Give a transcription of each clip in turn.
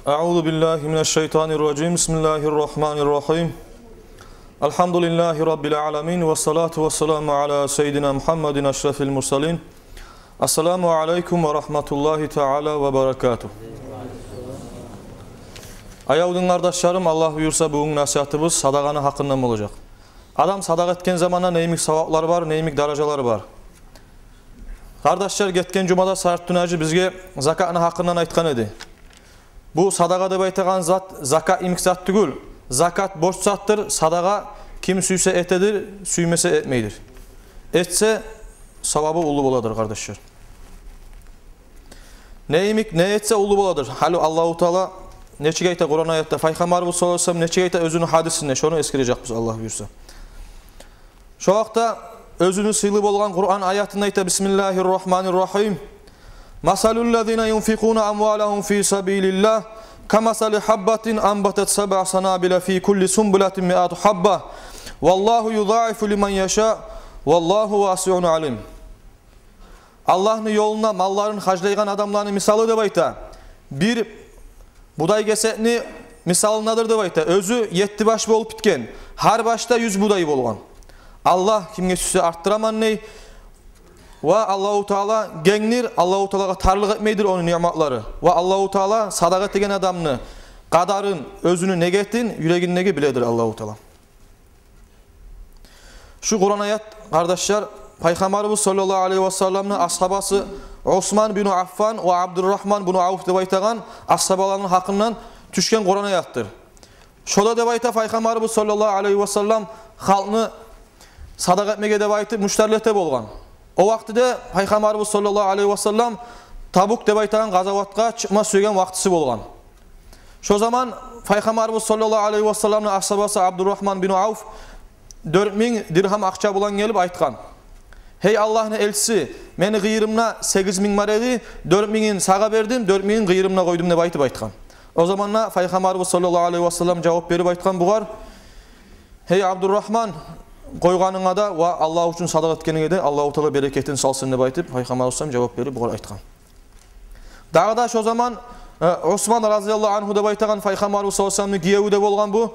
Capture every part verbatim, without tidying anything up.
أعوذ بالله من الشيطان الرجيم. بسم الله الرحمن الرحيم. الحمد لله رب العالمين، والصلاة والسلام على سيدنا محمد أشرف المرسلين. السلام عليكم ورحمة الله تعالى وبركاته. Аявлу дин къардашларым, Аллагь буюрса, бугюн насигьатыбыз садагъаны гьакъындан болажакъ. Адам садагъа этген заманда не йимик саваплар бар, не йимик даражалар бар. Къардашлар, гетген жумада Сарт Дюньяжи бизге закатны гьакъындан айтгъан эди. Бу садагъа деп айтагъан зат закат йимик зат тюгюл. Закат борч затдыр, садагъа ким сюйсе этедир, сюймесе этмейдир. Этсе, савабы уллу боладыр, къардашлар. Не йимик, не этсе уллу боладыр. Гьали Аллагьу Таала нечик айта Къуран аятда, Пайхаммарыбыз саллаллагьу алайгьи ва саллам нечик айта оьзюню гьадисинде, шону эсгережекбиз, Аллагь буюрса. Шо вакътда оьзюню сыйлы болгъан Къуран аятында айта: بسم الله الرحمن الرحيم. مثل الذين ينفقون أموالهم في سبيل الله كمثل حبة أنبتت سبع سنابل في كل سنبلة مائة حبة والله يضاعف لمن يشاء والله واسع عليم. Аллагьны ёлуна малларын харжлайгъан адамланы мисалы, деп айта, бир будай гесекни мисалындадыр, деп айта. Оьзю етти баш болуп битген, гьар башда юз будай болгъан. Аллагь кимге сюйсе артдыраман дей. Ва Аллагьу Таала генгдир, Аллагьу Таалагъа тарлыкъ этмейдир ону ниъматлары. Ва Аллагьу Таала садагъа этеген адамны къадарын, оьзюню негетин юрегиндеги биледир Аллагьу Таала. Шу Къуран аят, къардашлар, Пайхаммарыбыз саллаллагьу алайгьи ва салламны асгьабасы Усман бин Аффан ва Абдуррагьман бин Авф деп айтагъан асгьабаланы гьакъындан тюшген Къуран аятдыр. Шода, деп айта, Пайхаммарыбыз саллаллагьу алайгьи ва саллам халкъны садагъа этмеге деп айтып муштарлы эте болгъан. О вакътиде Пайхаммарыбыз саллаллагьу алайгьи ва саллам Табук деп айтагъан къазаватгъа чыкъма сюеген вакътиси болгъан. Шо заман Пайхаммарыбыз саллаллагьу алайгьи ва салламны асгьабасы Абдуррагьман бин Авф дёрт минг диргьам акъча булан гелип айтгъан: «Гьей Аллагьны элчиси, мени къыйырымда сегиз минг бар эди, дёрт мингин сагъа бердим, дёрт мингин къыйырымда къойдум», — деп айтып айтгъан. О заманда Пайхаммарыбыз саллаллагьу алайгьи ва саллам жавап берип айтгъан бугъар: «Гьей Абдуррагьман, къойгъанынга да ва Аллагь учун садагъа этгенинге де Аллагьу Таала берекетин салсын», — деп айтып, Пайхаммарыбыз саллаллагьу алайгьи ва саллам жавап берип бугъар айтгъан. Дагъы да шо заман, э, Усман разияллагьу ангьу деп айтагъан Пайхаммарыбыз саллаллагьу алайгьи ва салламны гиеви де болгъан бу,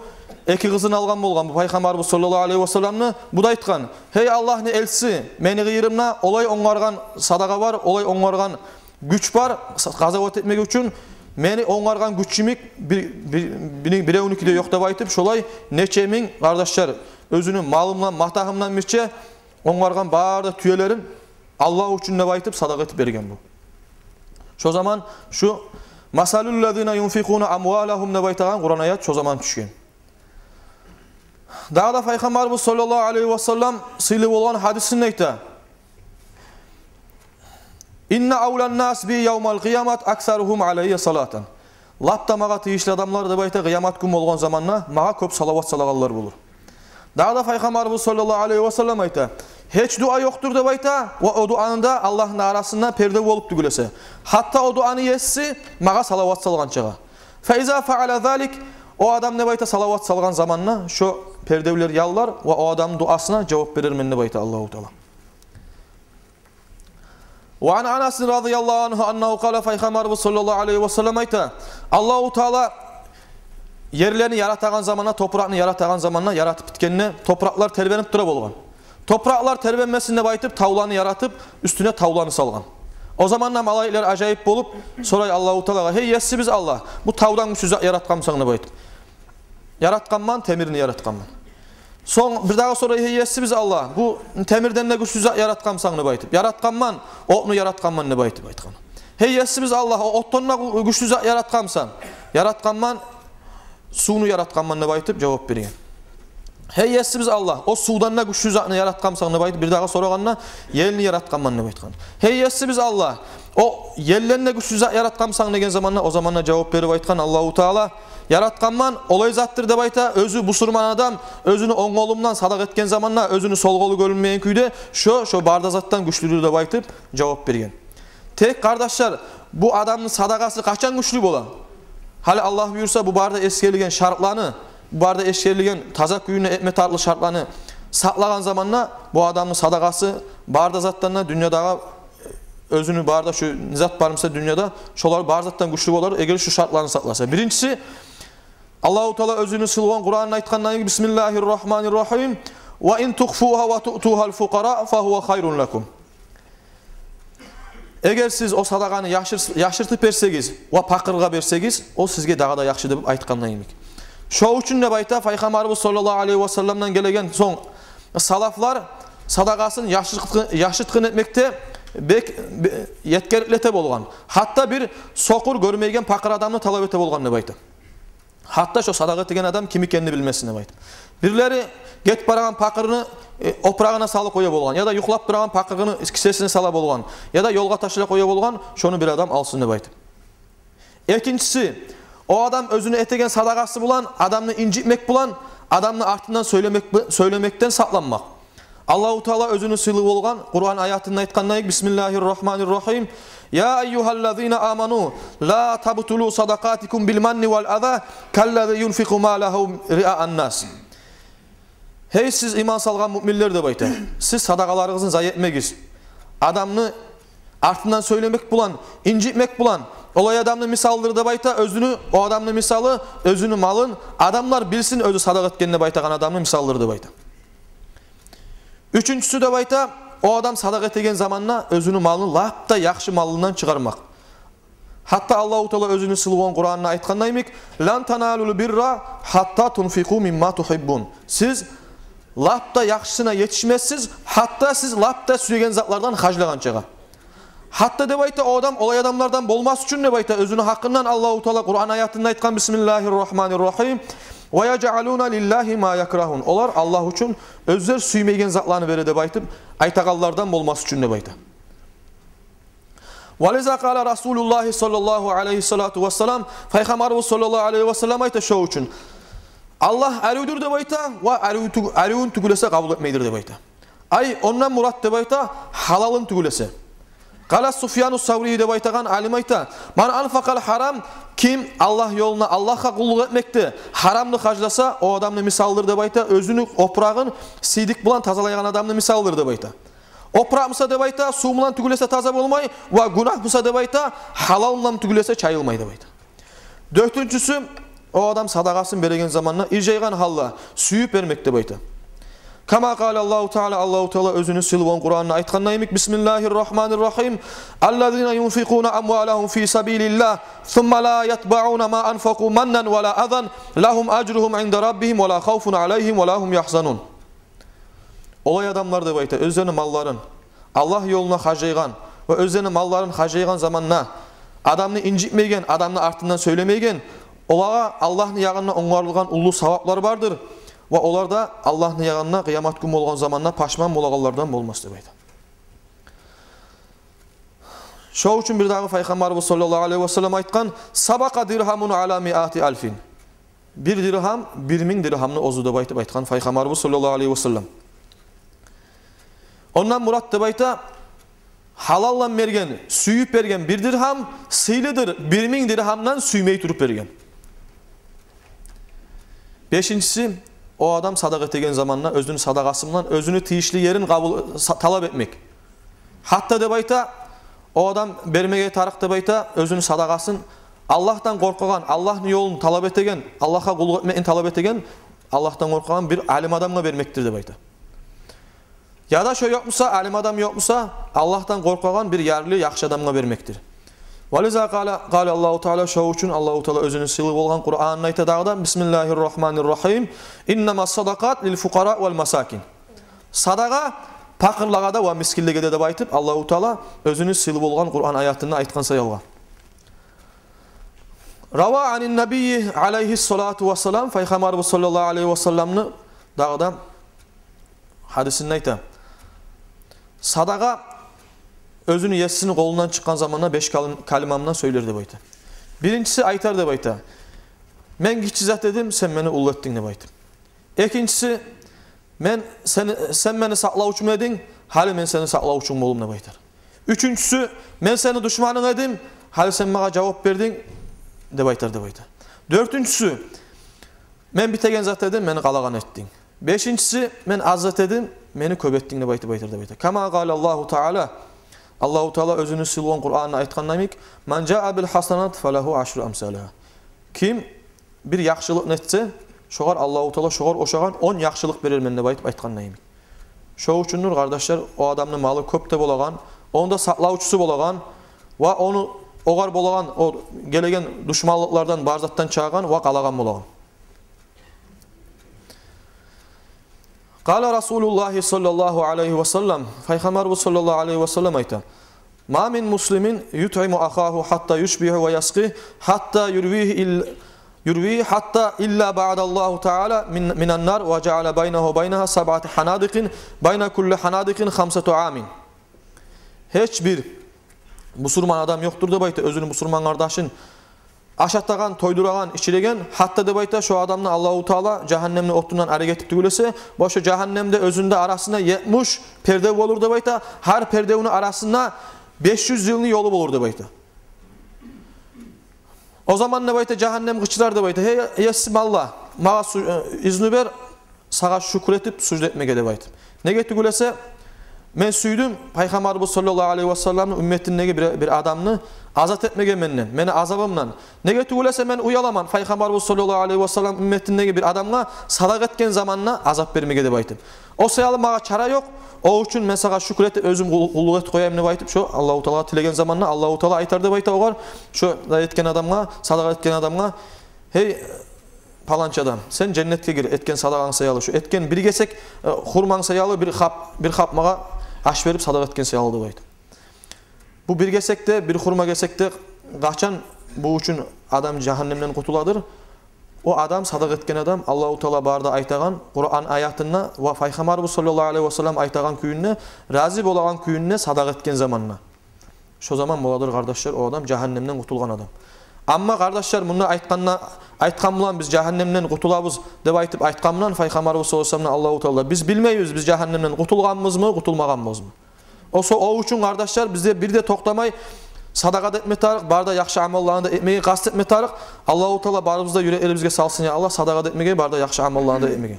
эки къызын алгъан болгъан бу Пайхаммарыбыз саллаллагьу алайгьи ва салламны. Бу да айтгъан: «Гьей Аллагьны элчиси, мени къыйырымда олай онгаргъан садагъа бар, олай онгаргъан гюч бар, къазават этмек учун, мени онгаргъан гюч йимик бир, бир, бир, биревнюки де ёкъ», — деп айтып, шолай нече минг, къардашлар, оьзюню малындан, матагьындан бирче онгаргъан бары да тюелерин Аллагь учун деп айтып садагъа этип берген бу. Шо заман шу «Масалуллазина юнфикъуна амвалагьум» деп айтагъан Къуран аят шо заман тюшген. Дагъы да Пайхаммарыбыз саллаллагьу алайгьи ва саллам сыйлы болгъан гьадисинде айта: «Инна авланнаси би явмал къиямати аксаругьум алайя салатан». Лап да магъа тийишли адамлар, деп айта, къыямат гюн болгъан заманда магъа кёп салават салагъанлар болур. Дагъы да Пайхаммарыбыз саллаллагьу алайгьи ва саллам айта: «Гьеч дуа ёкъдур, — деп айта, — ва о дуаны да Аллагьны арасында перде болуп тюгюл эсе, гьатта о дуаны еси магъа салават салгъанчагъа. Фа иза фаала залик, о адам, — деп айта, — салават салгъан заманда шо пердевлер яллар ва о адамны дуасына жавап берермен», — деп айта Аллагьу Таала. Ва ан Анасин разияллагьу ангьу аннагьу къала, Пайхаммарыбыз саллаллагьу алайгьи ва саллам айта: Аллагьу Таала ерлени яратагъан заманда, топуракъны яратагъан заманда, яратып битгенде, топуракълар тербенип тура болгъан. Топуракълар тербенмесин деп айтып, тавланы яратып, уьстюне тавланы салгъан. О заманда малайиклер ажайып болуп сорай Аллагьу Таалагъа: «Гьей есибиз Аллагь, бу тавдан гючсюз зат яратгъанмысан?» — деп айтып. «Яратгъанман, темирни яратгъанман». Сонг бир дагъы сорай: «Гьей есибиз Аллагь, бу темирден де гючсюз зат яратгъанмысан?» — деп айтып. «Яратгъанман, отну яратгъанман», — деп айтып айтгъан. «Гьей есибиз Аллагь, о отдан да гю-, гючсюз зат яратгъанмысан?» «Яратгъанман, сувну яратгъанман», — деп айтып жавап берген. «Гьей есибиз Аллагь, о сувдан да гючсюз затны яратгъанмысан?» — деп айтып бир дагъы сорагъанда: «Елни яратгъанман», — деп айтгъан. «Гьей есибиз Аллагь, о елден де гючсюз зат яратгъанмысан?» — деген заманда, о заманда жавап берип айтгъан Аллагьу Таала: «Яратгъанман, олай затдыр, — деп айта, — оьзю бусурман адам оьзюню онг къолу булан садагъа этген заманда оьзюню сол къолу гёрюнмейген кюйде, шо, шо бары да затдан гючлюдюр», — деп айтып жавап берген. Тек, къардашлар, бу адамны садагъасы къачан гючлю бола? Гьали Аллагь буюрса, бу бары да эсгерилген шартланы, бу бары да эсгерилген таза кюйде этме тарыкълы шартланы сакълагъан заманда бу адамны садагъасы бары да затдан да, дюньядагъы оьзюню барда шу не зат бар буса дюньяда, шолар бар затдан гючлю болар, эгер шу шартланы сакъласа. Биринчиси, Аллагьу Таала оьзюню сыйлы болгъан Къуранында айтгъандай: «Бисмиллагьир рагьманир рагьим. Ва ин тухфугьа ва туътугьал фукъара фагьува хайрун лакум». Эгер сиз о садагъаны яшыр-, яшыртып берсегиз ва пакъыргъа берсегиз, о сизге дагъы да яхшы деп айтгъандай йимик. Шо учун деп айта, Пайхаммарыбыз саллаллагьу алайгьи васалламдан гелеген сонг салафлар садагъасын яшыртгъын, яшыртгъын этмекде бек, бе-, етгериклете болгъан. Гьатта бир сокъур, гёрмейген пакъыр адамны талап эте болгъан деп айта. Гьатта шо садагъа этеген адам ким экенин билмесин деп айта. Бирлери гетип барагъан пакъырны, э, опурагъына салып къоя болгъан, яда юхлап турагъан пакъырны кисесине сала болгъан, яда ёлгъа ташлап къоя болгъан, шону бир адам алсын деп айта. Экинчиси, о адам оьзюню этеген садагъасы булан адамны инжитмек булан, адамны артындан сёйлемек, сёйлемекден сакъланмакъ. Аллагьу Таала оьзюню сыйлы болгъан Къуран аятында айтгъандай: «Бисмиллагьир рагьманир рагьим. Я айюгьаллазина аману, ла табтулу садакъатикум бил манни вал аза, каллази юнфикъу малагьу риаан нас». Гьей, сиз иман салгъан муъминлер деп айта, сиз садагъаларыгъызны зая этмегиз адамны артындан сёйлемек булан, инжитмек булан. Олай адамны мисалыдыр деп айта, оьзюню, о адамны мисалы, оьзюню малын адамлар билсин оьзю садагъа этген деп айтагъан адамны мисалыдыр деп айта. Уьчюнчюсю деп айта, о адам садагъа этеген заманда оьзюню малын лап да яхшы малындан чыгъармакъ. Гьатта Аллагьу Таала оьзюню сыйлы болгъан Къуранында айтгъандай йимик: «Лан таналул бирра гьатта тунфикъу мимма тугьиббун». Сиз лап да яхшысына етишмессиз, гьатта сиз лап да сюеген затлардан харжлагъанчагъа. Гьатта деп айта, о адам олай адамлардан болмас учун деп айта, оьзюню гьакъындан Аллагьу Таала Къуран аятында айтгъан: «Бисмиллагьир рагьманир рагьим. Ва яжъалуна лиллагьи ма якрагьун». Олар Аллагь учун оьзлер сюймейген затланы бере деп айтып айтагъанлардан болмас учун деп айта. Ва лиза къала Расулуллагьи саллаллагьу алайгьи вассалам, Пайхаммарыбыз саллаллагьу алайгьи вассалам айта шо учун: Аллагь аривдюр деп айта, ва арив тюг-, аривюн тюгюл эсе къабул этмейдир деп айта. Ай, ондан мурат деп айта, гьалалын тюгюл эсе. Къала Суфьяну Саврий деп айтагъан алим айта: «Ман анфакъал гьарам», ким Аллагь ёлуна, Аллагьгъа къуллукъ этмекде гьарамны харжласа, о адамны мисалыдыр деп айта, оьзюню опурагъын сийдик булан тазалайгъан адамны мисалыдыр деп айта. Опуракъ буса деп айта, сув булан тюгюл эсе таза болмай, ва гюнагь буса деп айта, гьалал булан тюгюл эсе чайылмай деп айта. Дёртюнчюсю, о адам садагъасын береген заманда иржайгъан гьалда сююп бермек деп айта. Кама къала Аллагьу Таала, Аллагьу Таала оьзюню сыйлы болгъан Къуранында айтгъандай йимик: «Бисмиллагьир рагьманир рагьим. Аллазина юнфикъуна амвалагьум фи сабилиллагь, сумма ла ятбауна ма анфакъу маннан ва ла азан, лагьум ажругьум инда раббигьим ва ла хавфун алайгьим ва ла гьум ягьзанун». Олай адамлар деп айта, оьзлени малларын Аллагь ёлуна харжлайгъан ва оьзлени малларын харжлайгъан заманда адамны инжитмейген, адамны артындан сёйлемейген, олагъа Аллагьны ягъындан онгарылгъан уллу саваплар бардыр. Ва олар да Аллагьны ягъында къыямат гюн болгъан заманда пашман болагъанлардан болмас деп айта. Шо учун бир дагъы Пайхаммарыбыз саллаллагьу алайгьи вассалам айтгъан: «Сабакъа диргьамун ала миати алфин». Бир диргьам бир минг диргьамны озду деп айтып айтгъан Пайхаммарыбыз саллаллагьу алайгьи вассалам. Ондан мурат деп айта, гьалалдан берген, сююп берген бир диргьам сыйлыдыр бир минг диргьамдан сюймей туруп берген. Бешинчиси, о адам садагъа этеген заманда оьзюню садагъасы булан оьзюню тийишли ерин къабул, са-, талап этмек. Гьатта деп айта, о адам бермеге тарыкъ деп айта оьзюню садагъасын Аллагьдан къоркъагъан, Аллагьны ёлун талап этеген, Аллагьгъа къуллукъ этмекни талап этеген, Аллагьдан къоркъагъан бир алим адамгъа бермекдир деп айта. Яда шо ёкъ буса, алим адам ёкъ буса, Аллагьдан къоркъагъан бир ярлы, яхшы адамгъа бермекдир. Ва лиза къала, къала Аллагьу Таала, шо учун Аллагьу Таала оьзюню сыйлы болгъан Къуранында айта дагъы да: «Бисмиллагьир рагьманир рагьим. Иннама садакъат лил фукъара вал масакин». Садагъа пакъырлагъа да ва мискинлеге де деп айтып, Аллагьу Таала оьзюню сыйлы болгъан Къуран аятында айтгъан саялгъа. Рава анин набийи алайгьи салату вассалам, Пайхаммарыбыз саллаллагьу алайгьи вассаламны дагъы да гьадисинде айта. Садагъа оьзюню есисини къолундан чыкъгъан заманда беш калим-, калима булан сёйлер деп айта. Биринчиси айтар деп айта: «Мен гиччи зат эдим, сен мени уллу этдинг», – деп айтып. Экинчиси: «Мен сени, сен мени сакълавчум эдинг, гьали мен сени сакълавчунг болдум», – деп айтар. Уьчюнчюсю: «Мен сени душманынг эдим, гьали сен магъа жавап бердинг», – деп айтар деп айта. Дёртюнчюсю: «Мен битеген зат эдим, мени къалагъан этдинг». Бешинчиси: «Мен аз зат эдим, мени кёп этдинг», – деп айтып айтар деп айта. Кама къала Аллагьу Таала: Аллагьу Таала оьзюню сыйлы болгъан Къуранда айтгъанда йимик: «Ман жаа бил хасанати фалагьу ашру амсалигьа». Ким бир яхшылыкъны этсе, шогъар Аллагьу Таала шогъар ошагъан он яхшылыкъ берермен деп айтып айтгъанда йимик. Шо учундур, къардашлар, о адамны малы кёп де болагъан, ону да сакълавчусу болагъан ва ону, огъар болагъан, о гелеген душманлыкълардан, бар затдан чыгъагъан ва къалагъан болагъан. Къала Расулуллагьи саллаллагьу алайгьи ва саллам, Пайхаммарыбыз саллаллагьу алайгьи ва саллам айта: «Ма мин муслимин ютъиму ахагьу хатта юшбигьа ва яскъи хатта юрвигьи ил-, юрвигьи хатта илла баъадаллагьу таала мин, минан нар ва жаъала байнагьу ва байнагьа сабъата ханадикъин, байна кулли ханадикъин хамсату амин». Гьеч бир бусурман адам ёкъдур деп айта, оьзюню бусурман къардашын ашатагъан, тойдурагъан, ичиреген, гьатта деп айта, шо адамны Аллагьу Таала жагьаннемни отундан арек этип тюгюл эсе, ва шо жагьаннемде оьзюнде арасында етмиш пердев болур деп айта, гьар пердевню арасында беш юз йылны ёлу болур деп айта. О заман деп айта, жагьаннем къычырар деп айта: «Гьей Есим Аллагь, магъа су-, э, изну бер, сагъа шюкюр этип, сужда этмеге», — деп айтып. Неге тюгюл эсе, мен сюйдюм Пайхаммарыбыз саллаллагьу алайгьи ва салламны умметиндеги бир, бир адамны азат этмеге менден, мени азабымдан. Неге тюгюл эсе, мен уяламан Пайхаммарыбыз саллаллагьу алайгьи ва саллам умметиндеги бир адамгъа садагъа этген заманда азап бермеге деп айтып. О саялы магъа чара ёкъ. О учун мен сагъа шюкюр этип, оьзюм къул-, къуллукъ этип къояйым деп айтып, шо Аллагьу Таалагъа тилеген заманда Аллагьу Таала айтар деп айта огъар, шо этген адамгъа, садагъа этген адамгъа: «Гьей, паланча адам, сен женнетге гир, этген садагъанг саялы, шу этген бир гесек, э, хурманг саялы бир хап, бир хап магъа аш берип садагъа этген саялы», — деп айтып. Бу бир гесек де, бир хурма гесек де къачан бу учун адам жагьаннемден къутуладыр? О адам, садагъа этген адам, Аллагьу Таала бары да айтагъан Къуран аятында ва Пайхаммарыбыз саллаллагьу алайгьи ва саллам айтагъан кюйюнде, рази болагъан кюйюнде садагъа этген заманда. Шо заман боладыр, къардашлар, о адам жагьаннемден къутулгъан адам. Амма, къардашлар, мунда айтгъанда, айтгъан булан биз жагьаннемден къутулабыз деп айтып айтгъан булан, Пайхаммарыбыз саллаллагьу алайгьи ва салламдан Аллагьу Таала: «Биз билмейбиз, биз жагьаннемден къутулгъанбызмы, къутулмагъанбызмы?» О со-, о учун, къардашлар, бизде бир де токътамай садагъа да этме тарыкъ, бары да яхшы амалланы да этмеге къаст этме тарыкъ. Аллагьу Таала барыбызны да юреклерибизге салсын, я Аллагь, садагъа да этмеге, бары да яхшы амалланы да этмеге.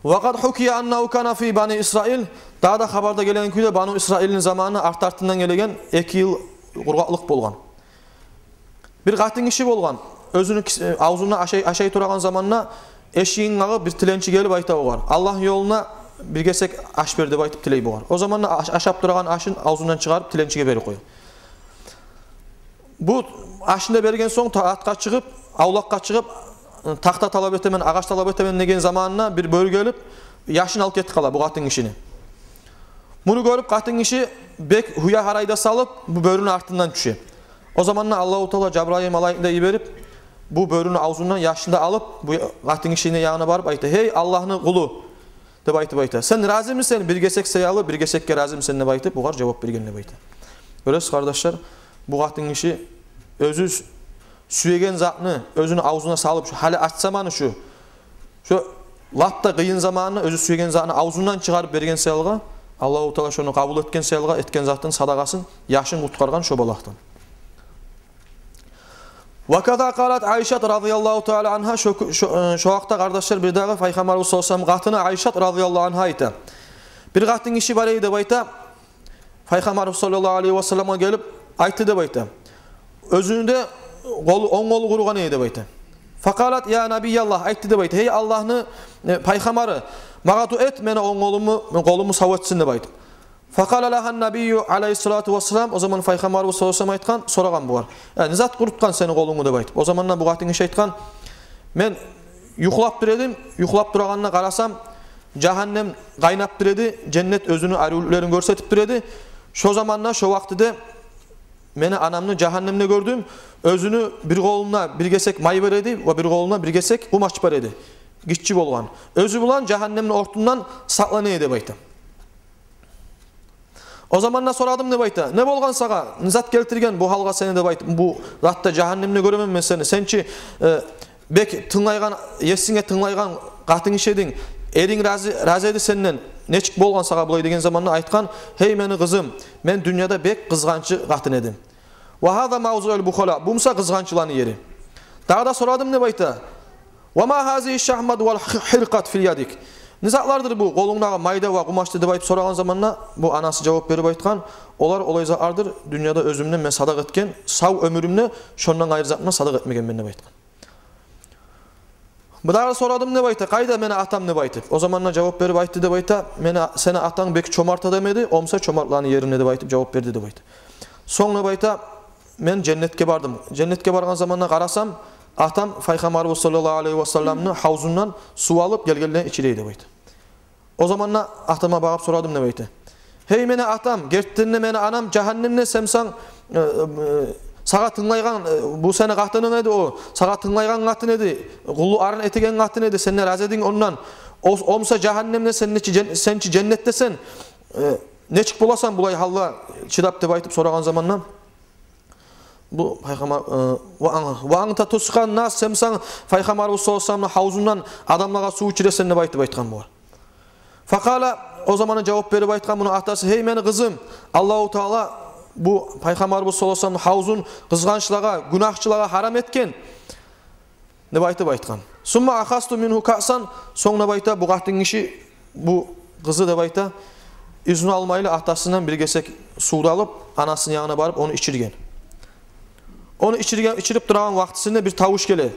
Ва къад хукия аннагьу кана фи бани Исраил. Дагъы да хабарда гелеген кюйде, Бану Исраилни заманында арт-артындан гелеген эки йыл къургъакълыкъ болгъан. Бир къатын гиши болгъан. Оьзюню кис-, авзунда ашай, ашай турагъан заманда эшигин къагъып, бир тиленчи гелип айта огъар: «Аллагьны ёлуна бир гесек аш бер», — деп айтып тилей огъар. О заманда аш-, ашап турагъан ашын авзундан чыгъарып, тиленчиге берип къоя. Бу ашын да берген сонг, та-, артгъа чыгъып, авлакъгъа чыгъып, тахта талап этемен, агъач талап этемен деген заманында бир бёрю гелип, яшын алып гетип къала бу къатын гишини. Муну гёрюп, къатын гиши бек гьюя-гьарайда салып, бу бёрюню артындан тюше. О заманда Аллагьу Таала Жабрайыл малайикни де йиберип, бу бёрюню авзундан яшын да алып, бу къатын гишини янына барып айта: «Гьей, Аллагьны къулу, — деп айтып айта, — сен разимисен бир гесек саялы, бир гесекге разимисен?» — деп айтып, огъар жавап берген деп айта. Гёресиз, къардашлар, бу къатын гиши оьзю сю-, сюеген затны оьзюню авзуна салып, шу гьали ач заманы шу, шу лап да къыйын заманында оьзю сюеген затны авзундан чыгъарып берген саялгъа, Аллагьу Таала шону къабул этген саялгъа, этген затны садагъасын, яшын къутгъаргъан шо балагьдан. Ва каза къалат Айшат разияллагьу таала ангьа, шо, шо, э, шо гьакъда, къардашлар, бир дагъы Пайхаммарыбыз саллаллагьу алайгьи ва салламгъа къатыны Айшат разияллагьу ангьа айта. Бир къатын гиши бар эди деп айта, Пайхаммарыбыз саллаллагьу алайгьи ва салламгъа гелип айтды деп айта. Оьзюню де къолу, онг къолу къуругъан эди деп айта. Факъалат: «Я Набияллагь», — айтды деп айта. «Гьей Аллагьны, э, пайхаммары, магъа дуа эт, мени онг къолумну, къолумну сав этсин», — деп айтып. Факъала лагьа ннабийю алайгьиссалату вассалам, о заман Пайхаммарыбыз саллаллагьу алайгьи ва саллам айтгъан, сорагъан бугъар: «Э, не зат къурутгъан сени къолунгну?» — деп айтып. О заманда бу къатын гиши айтгъан: «Мен юхлап тура эдим, юхлап турагъанда къарасам, жагьаннем къайнап тура эди, женнет оьзюню аривлюклерин гёрсетип тура эди. Шо заманда, шо вакътиде мени анамны жагьаннемде гёрдюм, оьзюню бир къолунда бир гесек май бар эди ва бир къолунда бир гесек къумач бар эди, гиччи болгъан. Оьзю булан жагьаннемни отундан сакълана эди», — деп айта. О заманда сорадым деп айта: «Не болгъан сагъа? Не зат гелтирген бу гьалгъа сени?» — деп айтып. «Бу затда жагьаннемде гёремен мен сени. Сен чи, э, бек тынглайгъан, есинге тынглайгъан къатын гиши эдинг. Эринг рази, рази эди сенден. Нечик болгъан сагъа булай?» — деген заманда айтгъан: «Гьей мени къызым, мен дюньяда бек къызгъанч къатын эдим». Ва гьаза мавзиул бухала. Бу буса къызгъанчланы ери. Дагъы да сорадым деп айта: «Ва ма гьазигьи шшагьмату вал хиркъату фи ядик?» «Не затлардыр бу къолунгдагъы майда ва къумачда?» деп айтып сорагъан заманда, бу анасы жавап берип айтгъан: «Олар олай затлардыр, дюньяда оьзюмден мен садакъа этген, сав оьмюрюмде шондан къайры затны садакъа этмегенмен», — деп айтгъан. Бу дагъы сорадым деп айта: «Къайда мени атам?» — деп айтып. О заманда жавап берип айтды деп айта: «Мени, сени атанг бек чомарт адам эди, о буса чомартланы еринде», — деп айтып жавап берди деп айта. Сонг деп айта: «Мен женнетге бардым. Женнетге баргъан заманда къарасам, атам Пайхаммарыбыз саллаллагьу алайгьи васалламны гьавзундан сув алып гелгенлерин ичирей», — деп айта. О заманда атама багъып сорадым деп айта: «Гьей мени атам, гертиден де мени анам жагьаннемде, сен сам, э, э, сагъа тынглайгъан, э, бу сени къатынынг эди, о сагъа тынглайгъан къатын эди, къуллукъларын этеген къатын эди, сен де рази эдинг ондан. О, о буса жагьаннемде, сен нечик жен-, сен чи женнетдесен, э, нечик боласан булай гьалда чыдап?» — деп айтып сорагъан заманда, бу Пайхаммар, э, «Ва ан-, ва анта тускъи ннас, сен сам Пайхаммарыбыз саллаллагьу алайгьи васалламны гьавзундан адамлагъа сув ичиресен», — деп айтып айтгъан булар. Факъала, о заманда жавап берип айтгъан муну атасы: «Гьей мени къызым, Аллагьу Таала бу Пайхаммарыбыз саллаллагьу алайгьи васалламны гьавзун къызгъанчлагъа, гюнагьчылагъа гьарам этген», — деп айтып айтгъан. «Сумма ахазту мингьу каъсан», сонг деп айта, бу къатын гиши, бу къызы деп айта, изну алмайлы атасындан бир гесек сувну алып, анасыны янына барып, ону ичирген. Ону ичирген, ичирип турагъан вакътисинде бир тавуш геле: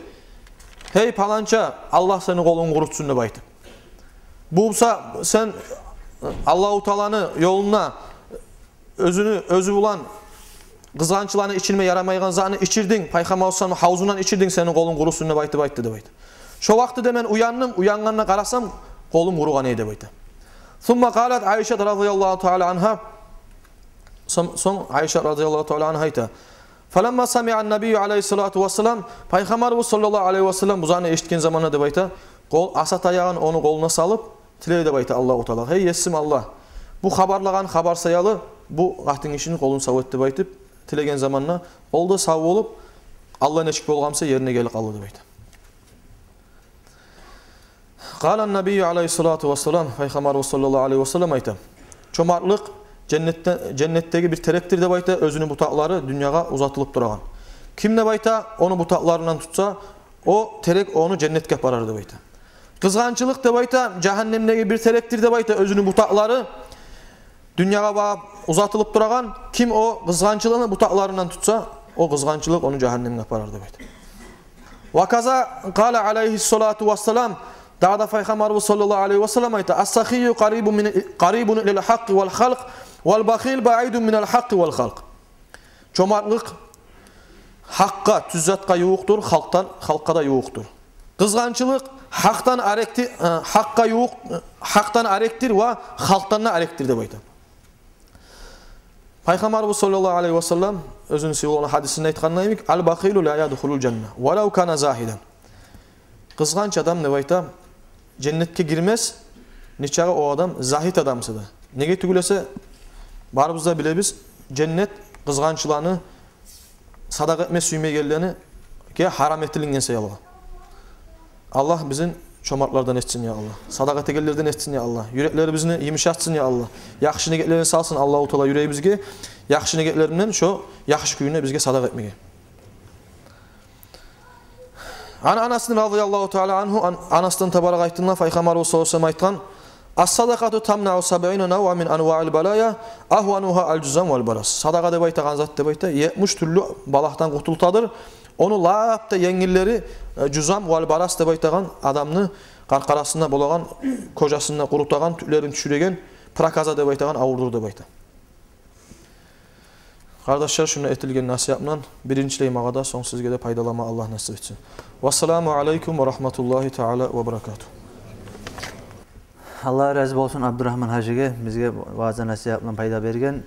«Гьей паланча, Аллагь сени къолунгну къурутсун», — деп айтып. «Бу буса сен Аллагьу Тааланы ёлунда оьзюню, оьзю булан къызгъанчланы ичирме ярамайгъан затны ичирдинг, Пайхаммар саллаллагьу алайгьи васалламны гьавзундан ичирдинг, сени къолунг къурусун», — деп айтып айтды деп айта. «Шо вакътиде мен уяндым, уянгъанда къарасам, къолум къуругъан эди», — деп айта. Сумма къалат Айшат радияллагьу таала ангьа, сонг, сонг Айшат радияллагьу таала ангьа айта: «Фаламма самиъа ннабийю алайгьи ссалату вассалам», Пайхаммарыбыз саллаллагьу алайгьи васаллам бу затны эшитген заманда деп айта, къол, аса таягъын ону къолуна салып, тилей деп айта Аллагьу Таалагъа: «Гьей Есим Аллагь, бу хабарлагъан хабар саялы бу къатын гишини къолун сав эт», — деп айтып тилеген заманда, къол да сав болуп, Аллагь нечик болгъан буса, ерине гелип къалды деп айта. Къала ннабийю алайгьи ссалату вассалам, Пайхаммарыбыз саллаллагьу алайгьи васаллам айта: «Чомартлыкъ женнетде, женнетдеги бир терекдир», — деп айта, — «оьзюню бутакълары дюньягъа узатылып турагъан. Ким, — деп айта, — ону бутакъларындан тутса, о терек ону женнетге апарар», — деп айта. «Къызгъанчылыкъ, — деп айта, — жагьаннемдеги бир терекдир, — деп айта, — оьзюню бутакълары дюньягъа багъып узатылып турагъан. Ким о къызгъанчылыкъны бутакъларындан тутса, о къызгъанчылыкъ ону жагьаннемге апарар», — деп айта. Ва каза къала алайгьи ссалату вассалам, дагъы да Пайхаммарыбыз саллаллагьу алайгьи васаллам айта: «Ас-сахийю къарибун мин, къарибун илал хьакъкъи вал халкъ, вал бахил баъидун минал хьакъкъи вал халкъ». Чомартлыкъ гьакъгъа, тюз затгъа ювукъдур, халкъдан, халкъгъа да ювукъдур. Къызгъанчылыкъ гьакъдан арекди-, э, гьакъгъа ювукъ, э, гьакъдан арекдир ва халкъдан да арекдир деп айта. Пайхаммарыбыз саллаллагьу алайгьи васаллам оьзюню сыйлы болгъан гьадисинде айтгъаны йимик: «Ал-бахилу ла ядхулул жанна, валав кана загьидан». Къызгъанч адам, деп айта, женнетге гирмес, нечакъы о адам загьит адам буса да. Неге тюгюл эсе, барыбыз да билебиз, женнет къызгъанчланы, садакъа этме сюймейгенлени ке гьарам этилинген саялы. Аллагь бизин чомартлардан этсин, я Аллагь. Садакъа этегенлерден этсин, я Аллагь. Юреклерибизни йымышатсын, я Аллагь. Яхшы негетлерин салсын Аллагьу Таала юрегибизге. Яхшы негетлер булан шо яхшы кюйде бизге садакъа этмеге. Ан Анасин радияллагьу таала ангьу, Ан-, Анасдан таба айтылгъан, Пайхаммарыбыз саллаллагьу алайгьи васаллам айтгъан: «Ас-садакъату тамнау сабъина навъан мин анваил балая, агьванугьа ал-жузам вал барас». Садакъа деп айтагъан зат, деп айта, етмиш тюрлю балагьдан къутултадыр. Ону лап да енгиллери, э, жузам вал барас деп айтагъан адамны къаркъарасында болагъан, кожасында къурутагъан, тюклерин тюшюреген, проказа деп айтагъан авурдур деп айта. Къардашлар, шунда этилген насигьатдан биринчилей магъа да, сонг сизге де пайдаланма Аллагь насип этсин. Вассаламу алайкум ва рагьматуллагьи таала ва баракатугь. Аллагь рази болсун Абдурагьман гьажиге, бизге ваъза насигьат булан пайда берген.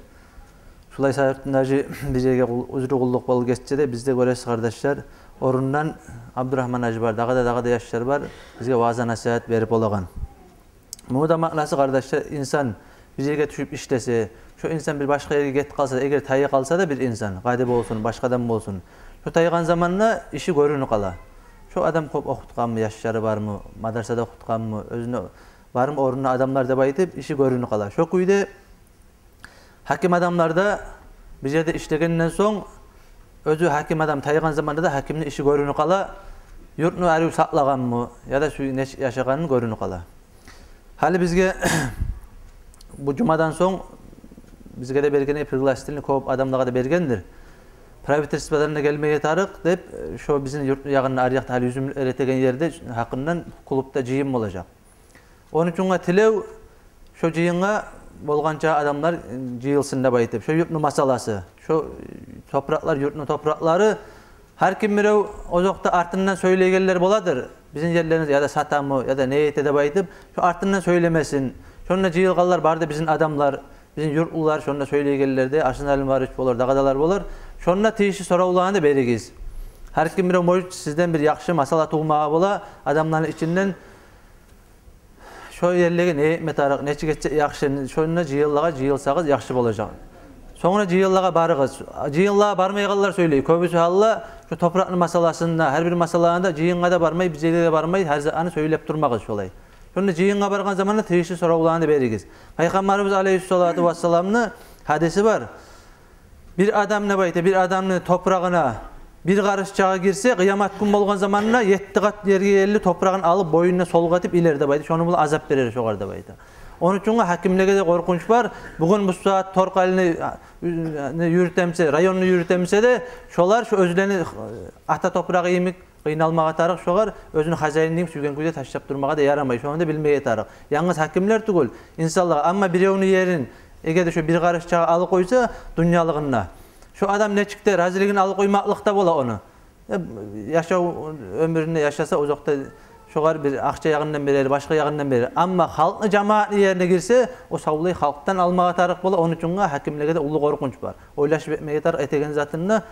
Шулай Сайфутдин гьажи бир ерге къул-, узру къуллукъ болуп гетсе де, бизде, гёресиз, къардашлар, орнундан Абдурагьман гьажи бар, дагъы да, дагъы да яшлар бар, бизге ваъза насигьат берип болагъан. Муну да маънасы, къардашлар, инсан бир ерге тюшюп ишлесе, шо инсан бир башгъа ерге гетип къалса да, эгер тайып къалса да бир инсан, къады болсун, башгъа адам болсун, шо тайгъан заманда иши гёрюнюп къала. Шо адам кёп охутгъанмы, яшлары бармы, мадрасада охутгъанмы, оьзюню бармы орнунда адамлар деп айтып, иши гёрюнюп къала. Шо кюйде гьаким адамлар да бир ерде ишлегенден сонг, оьзю гьаким адам тайгъан заманда да гьакимни иши гёрюнюп къала, юртну арив сакълагъанмы, яда сюй-, нечик яшагъаны гёрюнюп къала. Гьали бизге бу жумадан сонг бизге де берген пригласительный, кёп адамлагъа да бергендир. Правительстводан да гелмеге тарыкъ деп, шо бизин юртну ягъында, аръякъда, гьали юзюм эретеген ерде гьакъындан клубда жыйын болажакъ. Ону учунгъа тилев, шо жыйынгъа болгъанча адамлар жыйылсын деп айтып, шо юртну масъаласы, шо топуракълар, юртну топуракълары, гьар ким бирев озокъда артындан сёйлейгенлер боладыр. Бизин ерлерибиз яда сатамы, яда не эте деп айтып, шо артындан сёйлемесин. Шонда жыйылгъанлар бары да бизин адамлар, бизин юртлулар, шонда сёйлейгенлер де, Арсен Алимович болар, дагъы да болар. Шонда тийишли соравланы беригиз. Гьар ким бирев, может, сизден бир яхшы масъала тувмагъа бола адамланы ичинден. Шо ерлеге не этме тарыкъ, нечик этсе яхшы, шонда жыйынлагъа жыйылсагъыз, яхшы болажакъ. Сонгра жыйынлагъа барыгъыз. Жыйынлагъа бармайгъанлар сёйлей. Кёбюсю гьалда шо топуракъны масъаласында, гьар бир масъалада жыйынгъа да бармай, бир ерге де бармай, гьар затны сёйлеп турмагъыз шолай. Шонда жыйынгъа баргъан заманда тийишли соравланы беригиз. Пайхаммарыбыз алейгьиссалату вассаламны гьадиси бар. Бир адам, деп айта, бир адамны топурагъына бир къарыш чагъы гирсе, къыямат гюн болгъан заманда етти къат ерге ерли топурагъын алып, бойнуна солгъа этип илер деп айта. Шону булан азап берер шогъар деп айта. Ону учунгъа гьакимлеге де къоркъунч бар. Бугюн бу сагьат Торкъалини юрютемсе, районну юрютемсе де, шолар шо оьзлени ата топурагъы йимик къыйналмагъа тарыкъ шогъар, оьзюню хозяинин йимик сюйген кюйде ташлап турмагъа да ярамай. Шону да билмеге тарыкъ. Янгыз гьакимлер тюгюл, инсанлар. Амма биревню ерин, эгер де шо бир къарыш чагъы алып къойса дюньялыгъында, шо адам нечик де разилигин алып къоймакълыкъ да бола ону. Э, яшав оьмюрюнде яшаса, озокъда, шогъар бир акъча ягъындан берер, башгъа ягъындан берер. Амма халкъны, жамаатны ерине гирсе, о савлай халкъдан алмагъа тарыкъ бола. Ону учунгъа гьакимлеге де уллу къоркъунч бар. Ойлашып этмеге тарыкъ этеген затында.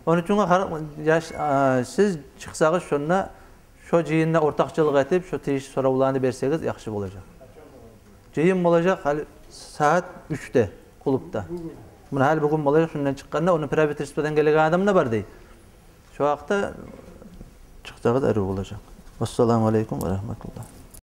Ону учунгъа гьар-, яш-, а, сиз чыкъсагъыз шонда, шо жыйында ортакъчылыкъ этип, шо тийишли соравланы берсегиз, яхшы болажакъ. Жыйын болажакъ гьали сагьат уьчде клубда. Муна гьали бугюн болажакъ, шундан чыкъгъанда, ону правительстводан гелеген адам да бар дей. Шо вакътиде чыкъсагъыз, арив болажакъ. Вассаламу алейкум ва рагьматуллагь.